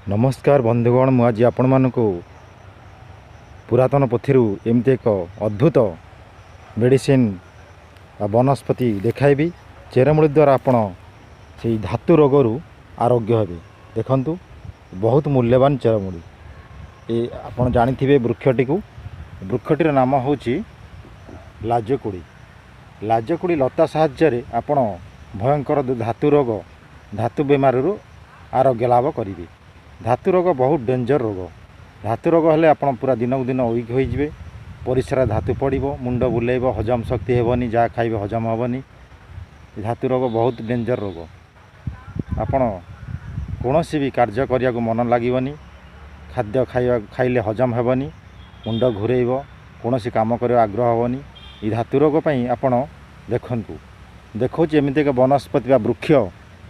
ନମସ୍କାର ବନ୍ଧୁଗଣ, ମୁଁ ଆଜି ଆପଣମାନଙ୍କୁ ପୁରାତନ ପୋଥିରୁ ଏମିତି ଏକ ଅଦ୍ଭୁତ ମେଡ଼ିସିନ୍ ବା ବନସ୍ପତି ଦେଖାଇବି। ଚେରମୂଳି ଦ୍ୱାରା ଆପଣ ସେଇ ଧାତୁ ରୋଗରୁ ଆରୋଗ୍ୟ ହେବେ। ଦେଖନ୍ତୁ, ବହୁତ ମୂଲ୍ୟବାନ ଚେରମୂଳି ଏ। ଆପଣ ଜାଣିଥିବେ ବୃକ୍ଷଟିକୁ। ବୃକ୍ଷଟିର ନାମ ହେଉଛି ଲାଜକୁଳି। ଲାଜକୁଳି ଲତା ସାହାଯ୍ୟରେ ଆପଣ ଭୟଙ୍କର ଧାତୁ ରୋଗ, ଧାତୁ ବେମାରରୁ ଆରୋଗ୍ୟ ଲାଭ କରିବେ। ଧାତୁ ରୋଗ ବହୁତ ଡେଞ୍ଜର ରୋଗ। ଧାତୁ ରୋଗ ହେଲେ ଆପଣ ପୁରା ଦିନକୁ ଦିନ ୱିକ୍ ହୋଇଯିବେ, ପରିସ୍ରା ଧାତୁ ପଡ଼ିବ, ମୁଣ୍ଡ ବୁଲେଇବ, ହଜମ ଶକ୍ତି ହେବନି, ଯାହା ଖାଇବେ ହଜମ ହେବନି। ଧାତୁ ରୋଗ ବହୁତ ଡେଞ୍ଜର ରୋଗ। ଆପଣ କୌଣସି ବି କାର୍ଯ୍ୟ କରିବାକୁ ମନ ଲାଗିବନି, ଖାଦ୍ୟ ଖାଇବା ଖାଇଲେ ହଜମ ହେବନି, ମୁଣ୍ଡ ଘୁରେଇବ, କୌଣସି କାମ କରିବା ଆଗ୍ରହ ହେବନି। ଏଇ ଧାତୁ ରୋଗ ପାଇଁ ଆପଣ ଦେଖନ୍ତୁ, ଦେଖାଉଛି ଏମିତି ଏକ ବନସ୍ପତି ବା ବୃକ୍ଷ।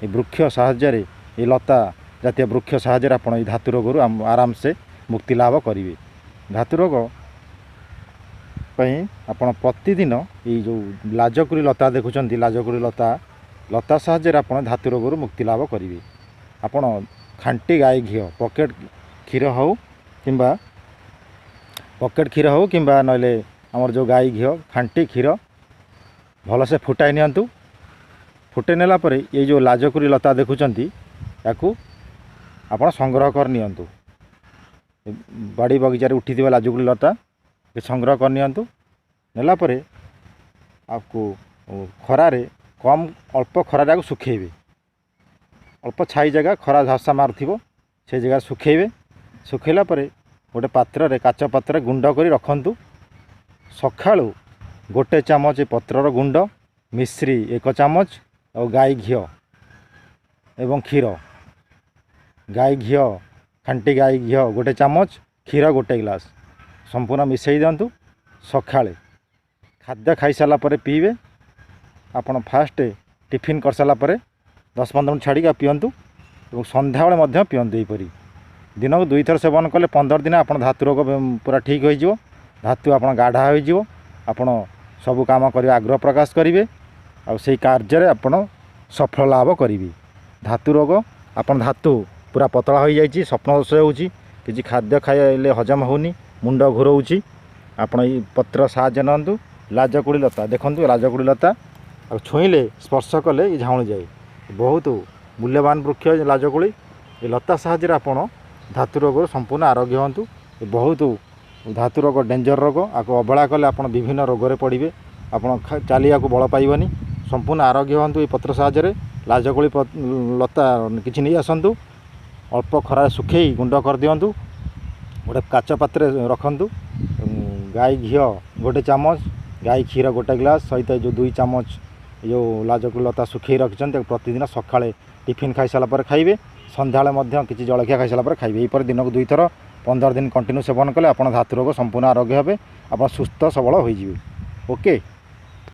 ଏ ବୃକ୍ଷ ସାହାଯ୍ୟରେ, ଏ ଲତା ଜାତୀୟ ବୃକ୍ଷ ସାହାଯ୍ୟରେ ଆପଣ ଏଇ ଧାତୁ ରୋଗରୁ ଆରାମସେ ମୁକ୍ତି ଲାଭ କରିବେ। ଧାତୁ ରୋଗ ପାଇଁ ଆପଣ ପ୍ରତିଦିନ ଏଇ ଯେଉଁ ଲାଜକୁଳି ଲତା ଦେଖୁଛନ୍ତି, ଲାଜକୁଳି ଲତା, ଲତା ସାହାଯ୍ୟରେ ଆପଣ ଧାତୁ ରୋଗରୁ ମୁକ୍ତି ଲାଭ କରିବେ। ଆପଣ ଖାଣ୍ଟି ଗାଈ ଘିଅ, ପକେଟ୍ କ୍ଷୀର ହେଉ କିମ୍ବା ପକେଟ୍ କ୍ଷୀର ହେଉ କିମ୍ବା ନହେଲେ ଆମର ଯେଉଁ ଗାଈ ଘିଅ, ଖାଣ୍ଟି କ୍ଷୀର ଭଲସେ ଫୁଟାଇ ନିଅନ୍ତୁ। ଫୁଟାଇ ନେଲା ପରେ ଏଇ ଯେଉଁ ଲାଜକୁଳି ଲତା ଦେଖୁଛନ୍ତି, ୟାକୁ ଆପଣ ସଂଗ୍ରହ କରି ନିଅନ୍ତୁ। ବାଡ଼ି ବଗିଚାରେ ଉଠିଥିବା ଲାଜକୁଳି ଲତା ସଂଗ୍ରହ କରି ନିଅନ୍ତୁ। ନେଲା ପରେ ଆକୁ ଖରାରେ, କମ୍ ଅଳ୍ପ ଖରାରେ ଆକୁ ଶୁଖେଇବେ। ଅଳ୍ପ ଛାଇ ଜାଗା, ଖରା ଝାସା ମାରୁଥିବ ସେ ଜାଗାରେ ଶୁଖେଇବେ। ଶୁଖେଇଲା ପରେ ଗୋଟେ ପାତ୍ରରେ, କାଚ ପାତ୍ରରେ ଗୁଣ୍ଡ କରି ରଖନ୍ତୁ। ସକାଳୁ ଗୋଟେ ଚାମଚ ପତ୍ରର ଗୁଣ୍ଡ, ମିଶ୍ରି 1 ଚାମଚ ଆଉ ଗାଈ ଘିଅ ଏବଂ କ୍ଷୀର, ଗାଈ ଘିଅ, ଖାଣ୍ଟି ଗାଈ ଘିଅ ଗୋଟେ ଚାମଚ, କ୍ଷୀର ଗୋଟେ ଗ୍ଲାସ୍ ସମ୍ପୂର୍ଣ୍ଣ ମିଶାଇ ଦିଅନ୍ତୁ। ସକାଳେ ଖାଦ୍ୟ ଖାଇସାରିଲା ପରେ ପିଇବେ। ଆପଣ ଫାଷ୍ଟ ଟିଫିନ୍ କରିସାରିଲା ପରେ 10-15 ମିନିଟ୍ ଛାଡ଼ିକି ପିଅନ୍ତୁ ଏବଂ ସନ୍ଧ୍ୟାବେଳେ ମଧ୍ୟ ପିଅନ୍ତୁ। ଏହିପରି ଦିନକୁ 2ଥର ସେବନ କଲେ 15 ଦିନ ଆପଣ ଧାତୁ ରୋଗ ପୁରା ଠିକ୍ ହୋଇଯିବ। ଧାତୁ ଆପଣ ଗାଢ଼ା ହୋଇଯିବ। ଆପଣ ସବୁ କାମ କରିବା ଆଗ୍ରହ ପ୍ରକାଶ କରିବେ ଆଉ ସେଇ କାର୍ଯ୍ୟରେ ଆପଣ ସଫଳ ଲାଭ କରିବେ। ଧାତୁ ରୋଗ, ଆପଣ ଧାତୁ ପୁରା ପତଳା ହୋଇଯାଇଛି, ସ୍ୱପ୍ନ ଦୋଷ ହେଉଛି, କିଛି ଖାଦ୍ୟ ଖାଇଲେ ହଜମ ହେଉନି, ମୁଣ୍ଡ ଘୁରଉଛି, ଆପଣ ଏଇ ପତ୍ର ସାହାଯ୍ୟ ନିଅନ୍ତୁ। ଲାଜକୁଳି ଲତା ଦେଖନ୍ତୁ, ଲାଜକୁଳି ଲତା ଆଉ ଛୁଇଁଲେ, ସ୍ପର୍ଶ କଲେ ଏ ଝାଉଁଳି ଯାଏ। ବହୁତ ମୂଲ୍ୟବାନ ବୃକ୍ଷ ଲାଜକୁଳି। ଏ ଲତା ସାହାଯ୍ୟରେ ଆପଣ ଧାତୁ ରୋଗରୁ ସମ୍ପୂର୍ଣ୍ଣ ଆରୋଗ୍ୟ ହୁଅନ୍ତୁ। ବହୁତ ଧାତୁ ରୋଗ ଡେଞ୍ଜର ରୋଗ। ଆକୁ ଅବହେଳା କଲେ ଆପଣ ବିଭିନ୍ନ ରୋଗରେ ପଡ଼ିବେ। ଆପଣ ଚାଲିବାକୁ ବଳ ପାଇବନି। ସମ୍ପୂର୍ଣ୍ଣ ଆରୋଗ୍ୟ ହୁଅନ୍ତୁ ଏଇ ପତ୍ର ସାହାଯ୍ୟରେ। ଲାଜକୁଳି ଲତା କିଛି ନେଇ ଆସନ୍ତୁ, ଅଳ୍ପ ଖରାରେ ଶୁଖେଇ ଗୁଣ୍ଡ କରିଦିଅନ୍ତୁ, ଗୋଟେ କାଚ ପାତ୍ରରେ ରଖନ୍ତୁ। ଗାଈ ଘିଅ ଗୋଟେ ଚାମଚ, ଗାଈ କ୍ଷୀର ଗୋଟେ ଗ୍ଲାସ୍ ସହିତ ଏ ଯେଉଁ 2 ଚାମଚ ଏ ଯେଉଁ ଲାଜକୁଳି ଲତା ଶୁଖେଇ ରଖିଛନ୍ତି, ତାକୁ ପ୍ରତିଦିନ ସକାଳେ ଟିଫିନ୍ ଖାଇସାରିଲା ପରେ ଖାଇବେ। ସନ୍ଧ୍ୟାବେଳେ ମଧ୍ୟ କିଛି ଜଳଖିଆ ଖାଇସାରିଲା ପରେ ଖାଇବେ। ଏହିପରି ଦିନକୁ 2ଥର 15 ଦିନ କଣ୍ଟିନ୍ୟୁ ସେବନ କଲେ ଆପଣ ଧାତୁ ରୋଗ ସମ୍ପୂର୍ଣ୍ଣ ଆରୋଗ୍ୟ ହେବେ। ଆପଣ ସୁସ୍ଥ ସବଳ ହୋଇଯିବେ। ଓକେ।